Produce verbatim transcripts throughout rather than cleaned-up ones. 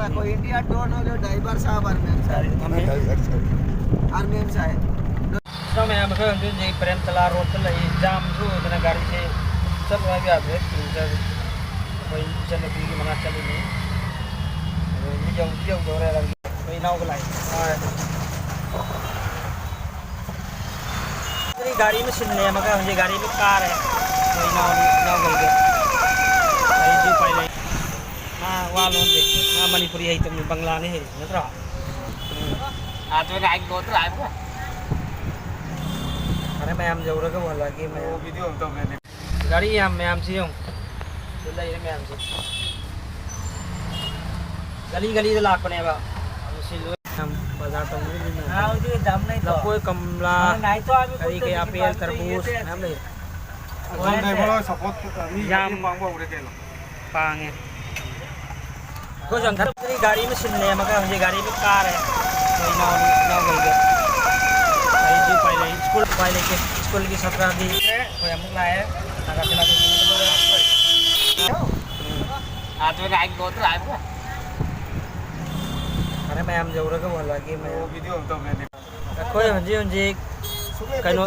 ꯑꯩꯈꯣꯏ ꯏꯟꯗꯤꯌꯥ ꯇꯣꯟ ꯑꯣꯏꯔꯣ, ꯗ꯭ꯔꯥꯏꯚꯔ ꯁꯥꯍꯕ, ꯑꯥꯔꯃꯤ ꯑꯦꯝ ꯁꯥꯍꯕ꯫ ꯑꯥꯔꯃꯤ ꯑꯦꯝ ꯁꯥꯍꯕ꯫ ꯁꯣꯝ ꯃꯌꯥꯝ ꯑꯩꯈꯣꯏ ꯍꯧꯖꯤꯛ ꯍꯧꯖꯤꯛ ꯄ꯭ꯔꯦꯝꯇꯂꯥ ꯔꯣꯗꯇ ꯂꯩ, ꯖꯥꯝꯁꯨ ꯑꯣꯏꯗꯅ ꯒꯥꯔꯤꯁꯦ ꯆꯠꯂꯣ ꯍꯥꯏꯕ ꯌꯥꯗ꯭ꯔꯦ꯫ ꯇꯨꯔꯤꯁꯇ ꯑꯩꯈꯣꯏ ꯏꯆꯟꯅꯨꯄꯤꯒꯤ ꯃꯅꯥꯛ ꯆꯠꯂꯤꯅꯤ꯫ ꯑꯗꯣ ꯍꯧꯖꯤꯛ ꯌꯧꯗꯤ ꯌꯧꯗꯧꯔꯦ꯫ ꯑꯩꯈꯣꯏ ꯏꯅꯥꯎꯒ ꯂꯥꯛꯏ꯫ ꯑꯩ ꯒꯥꯔꯤ ꯑꯃ ꯁꯤꯜꯂꯦ, ꯑꯃꯒ ꯍꯧꯖꯤꯛ ꯒꯥꯔꯤ ꯑꯃ ꯀꯥꯔꯦ꯫ ꯑꯩꯈꯣꯏ ꯏꯅꯥꯎ-, ꯏꯅꯥꯎꯈꯩꯗ꯫ ꯑꯩꯗꯤ ꯎꯄꯥꯏ ꯂꯩ꯫ ꯃꯥ ꯋꯥ ꯂꯣꯟꯗꯦ꯫ ꯃꯥ ꯃꯅꯤꯄꯨꯔꯤ ꯍꯩꯇꯕꯅꯤ, ꯕꯪꯂꯥꯅꯤ ꯍꯩ, ꯅꯠꯇ꯭ꯔꯣ? ꯎꯝ꯫ ꯑꯗꯨꯅ ꯑꯩ ꯂꯣꯟꯗ ꯂꯥꯛꯑꯦꯕ꯫ ꯐꯔꯦ, ꯃꯌꯥꯝ ꯌꯧꯔꯒ ꯎꯍꯜꯂꯛꯑꯒꯦ, ꯃꯌꯥꯝ꯫ ꯑꯣ, ꯚꯤꯗꯤꯑꯣ ꯑꯃ ꯇꯧꯒꯦꯅꯦ꯫ ꯒꯥꯔꯤ ꯌꯥꯝ ꯃꯌꯥꯝꯁꯤ ꯌꯦꯡꯉꯨ꯫ ꯁꯤꯗ ꯂꯩꯔꯦ ꯃꯌꯥꯝꯁꯦ꯫ ꯒꯂꯤ ꯒꯂꯤꯗ ꯂꯥꯛꯄꯅꯦꯕ꯫ ꯑꯗꯨ ꯁꯤ ꯂꯣꯏ ꯌꯥꯝ ꯕꯖꯥꯔ ꯇꯧꯅꯔꯤꯕꯅꯤ꯫ ꯍꯧꯖꯤꯛ ꯗꯝ ꯂꯩꯇ꯭ꯔꯣ? ꯂꯐꯣꯏ, ꯀꯝꯂꯥ, ꯅꯥꯏꯇꯣ ꯑꯕꯤ ꯀꯔꯤ ꯀꯣꯏ ꯀꯔꯤ, ꯀꯣꯏ ꯑꯄꯦꯜ, ꯀꯣꯏ ꯇꯔꯕꯨꯖ ꯀꯣꯏ ꯃꯌꯥꯝ ꯂꯩ꯫ ꯗ꯭ꯔꯥꯏꯚꯔ ꯍꯣꯏ ꯁꯞꯄꯣꯔꯠ ꯃꯤ ꯌꯥꯝ ꯃꯇꯦꯡ ꯄꯥꯡꯕ ꯍꯧꯔꯦ ꯀꯩꯅꯣ꯫ ꯄꯥꯡꯉꯦ꯫ ꯑꯩꯈꯣꯏꯁꯨ ꯍꯟꯗꯛ ꯒꯥꯔꯤ ꯑꯃ ꯁꯤꯜꯂꯦ, ꯑꯃꯒ ꯍꯧꯖꯤꯛ ꯒꯥꯔꯤ ꯑꯃ ꯀꯥꯔꯦ꯫ ꯑꯩꯈꯣꯏ ꯏꯅꯥꯎ-, ꯏꯅꯥꯎꯈꯩꯗ꯫ ꯑꯩꯗꯤ ꯎꯄꯥꯏ ꯂꯩ-, ꯁ꯭ꯀꯨꯜ ꯎꯄꯥꯏ ꯂꯩꯇꯦ꯫ ꯁ꯭ꯀꯨꯜꯒꯤ ꯁꯥꯇ꯭ꯔꯗꯤ ꯑꯩꯈꯣꯏ ꯑꯃꯨꯛ ꯂꯥꯛꯑꯦ꯫ ꯅꯥꯒꯥꯁꯤꯅ ꯑꯗꯨꯝ ꯐꯔꯦ, ꯃꯌꯥꯝ ꯌꯧꯔꯒ ꯎꯍꯜꯂꯛꯑꯒꯦ, ꯃꯌꯥꯝ꯫ ꯑꯣ, ꯚꯤꯗꯤꯑꯣ ꯑꯃ ꯇꯧꯒꯦꯅꯦ꯫ ꯑꯩꯈꯣꯏ ꯍꯧꯖꯤꯛ ꯍꯧꯖꯤꯛ ꯀꯩꯅꯣ,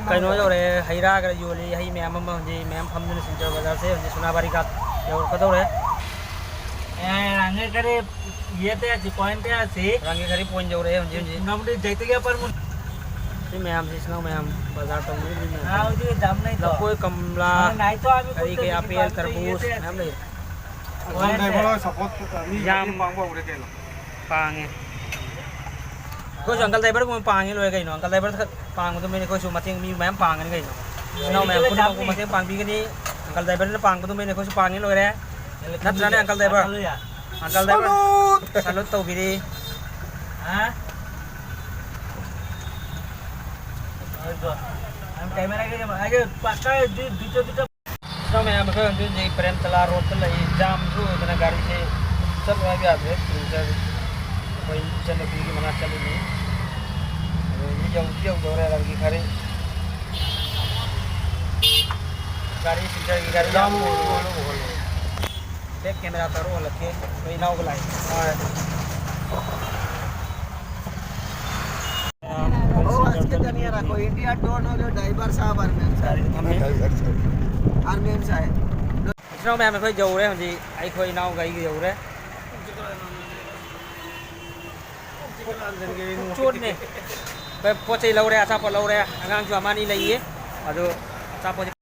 ꯀꯩꯅꯣ ꯌꯧꯔꯦ, ꯍꯩ ꯔꯥꯒ ꯌꯣꯜꯂꯤ, ꯍꯩ ꯃꯌꯥꯝ ꯑꯃ ꯍꯧꯖꯤꯛ ꯃꯌꯥꯝ ꯐꯝꯗꯨꯅ ꯁꯤꯜꯆꯔ ꯕꯖꯥꯔꯁꯦ ꯍꯧꯖꯤꯛ ꯁꯣꯅꯥꯕꯥꯔꯤ ꯒꯥꯠ ꯌꯧꯔꯛꯀꯗꯧꯔꯦ꯫ ए, हंगे करे, ये ते अच्छी, पॉइंट ते अच्छी। ꯔꯪꯒꯤ ꯈꯔꯤ ꯄꯣꯏꯟ ꯌꯧꯔꯛꯑꯦ ꯍꯧꯖꯤꯛ ꯍꯧꯖꯤꯛ꯫ ꯅꯝꯗꯤ ꯖꯩꯇꯒꯤ ꯑꯄꯔ ꯃꯨꯟ꯫ ꯁꯤ ꯃꯌꯥꯝꯁꯤ ꯏꯆꯤꯟ ꯏꯅꯥꯎ ꯃꯌꯥꯝ ꯕꯖꯥꯔ ꯇꯧꯅꯔꯤꯕ ꯃꯌꯥꯝ꯫ हाँ, उधर दाम नहीं तो। ꯂꯐꯣꯏ, ꯀꯝꯂꯥ, हाँ, नहीं तो अभी ꯀꯔꯤ ꯀꯣꯏ ꯀꯔꯤ, ꯑꯄꯦꯜ, ꯇꯔꯕꯨꯖ ꯃꯌꯥꯝ ꯂꯩ꯫ ꯗ꯭ꯔꯥꯏꯚꯔ ꯍꯣꯏ ꯁꯞꯄꯣꯔꯠ ꯃꯤ ꯌꯥꯝ ꯃꯇꯦꯡ ꯄꯥꯡꯕ ꯍꯧꯔꯦ ꯀꯩꯅꯣ꯫ ꯄꯥꯡꯉꯦ꯫ ꯑꯩꯈꯣꯏꯁꯨ ꯑꯪꯀꯜ ꯗ꯭ꯔꯥꯏꯚꯔꯒꯨꯝꯕ ꯄꯥꯡꯉꯦ ꯂꯣꯏꯔꯦ ꯀꯩꯅꯣ꯫ ꯑꯪꯀꯜ ꯗ꯭ꯔꯥꯏꯚꯔ ꯈꯛ ꯄꯥꯡꯕꯗꯨꯃꯩꯅ ꯑꯩꯈꯣꯏꯁꯨ ꯃꯇꯦꯡ ꯃꯤ ꯃꯌꯥꯝ ꯄꯥꯡꯒꯅꯤ ꯀꯩꯅꯣ꯫ ꯏꯆꯤꯟ ꯏꯅꯥꯎ ꯃꯌꯥꯝ ꯄꯨꯝꯅꯃꯛꯄꯨ ꯃꯇꯦꯡ ꯄꯥꯡꯕꯤꯒꯅꯤ꯫ ꯑꯪꯀꯜ ꯗ꯭ꯔꯥꯏꯚꯔꯅ ꯄꯥꯡꯕꯗꯨꯃꯩꯅ ꯑꯩꯈꯣꯏꯁꯨ ꯄꯥꯡꯉꯦ ꯂꯣꯏꯔꯦ꯫ ꯅꯠꯇ꯭ꯔꯅꯦ, ꯑꯪꯀꯜ ꯗ꯭ꯔꯥꯏꯚꯔ? ꯁꯂꯨꯠ! ꯁꯂꯨꯠ ꯇꯧꯕꯤꯔꯤ꯫ हाँ? कैमरा के आगे पक्का है, दु-, दुटा, दुटा। ꯁꯣꯝ ꯃꯌꯥꯝ ꯑꯩꯈꯣꯏ ꯍꯧꯖꯤꯛ ꯍꯧꯖꯤꯛ ꯄ꯭ꯔꯦꯝꯇꯂꯥ ꯔꯣꯗꯇ ꯂꯩ, ꯖꯥꯝꯁꯨ ꯑꯣꯏꯗꯅ ꯒꯥꯔꯤꯁꯦ ꯆꯠꯂꯣ ꯍꯥꯏꯕ ꯌꯥꯗ꯭ꯔꯦ꯫ ꯇꯨꯔꯤꯁꯇ ꯑꯩꯈꯣꯏ ꯏꯆꯟꯅꯨꯄꯤꯒꯤ ꯃꯅꯥꯛ ꯆꯠꯂꯤꯅꯤ꯫ ꯑꯗꯣ ꯍꯧꯖꯤꯛ ꯌꯧꯗꯤ ꯌꯧꯗꯧꯔꯦ, ꯂꯝꯕꯤ ꯈꯔ ꯒꯥꯔꯤ ꯁꯤꯜꯆꯔꯒꯤ ꯒꯥꯔꯤ ꯌꯥꯝ ꯌꯥꯝ ꯎꯍꯜꯂꯣ, ꯎꯍꯜꯂꯣ꯫ ꯕꯦꯛ ꯀꯦꯃꯦꯔꯥ ꯇꯧꯔ ꯎꯍꯜꯂꯛꯀꯦ, ꯑꯩꯈꯣꯏ ꯏꯅꯥꯎꯒ ꯂꯥꯛꯏ꯫ ꯍꯣꯏ꯫ ꯑꯣ, ꯑꯁ ꯀꯤꯗꯅꯤ ꯌꯥꯔꯥ, ꯀꯣꯏ ꯏꯟꯗꯤꯌꯥ ꯇꯣꯟ ꯍꯣ ꯖꯣ ꯗ꯭ꯔꯥꯏꯚꯔ ꯁꯥꯍꯕ ꯑꯔꯃꯦꯝ ꯁꯥꯍꯕ꯫ ꯑꯔꯃꯦꯝ ꯁꯥꯍꯕ꯫ ꯏꯆꯤꯟ ꯏꯅꯥꯎ ꯃꯌꯥꯝ, ꯑꯩꯈꯣꯏ ꯌꯧꯔꯦ ꯍꯧꯖꯤꯛ, ꯑꯩꯈꯣꯏ ꯏꯅꯥꯎꯒ ꯑꯩꯒ ꯌꯧꯔꯦ꯫ ꯆꯣꯠꯅꯦ꯫ ꯑꯩꯈꯣꯏ ꯄꯣꯠ ꯆꯩ ꯂꯧꯔꯦ, ꯑꯆꯥꯄꯣꯠ ꯂꯧꯔꯦ, ꯑꯉꯥꯡꯁꯨ ꯑꯃ ꯑꯅꯤ ꯂꯩꯌꯦ, ꯑꯗꯨ ꯑꯆꯥꯄꯣꯠꯁꯦ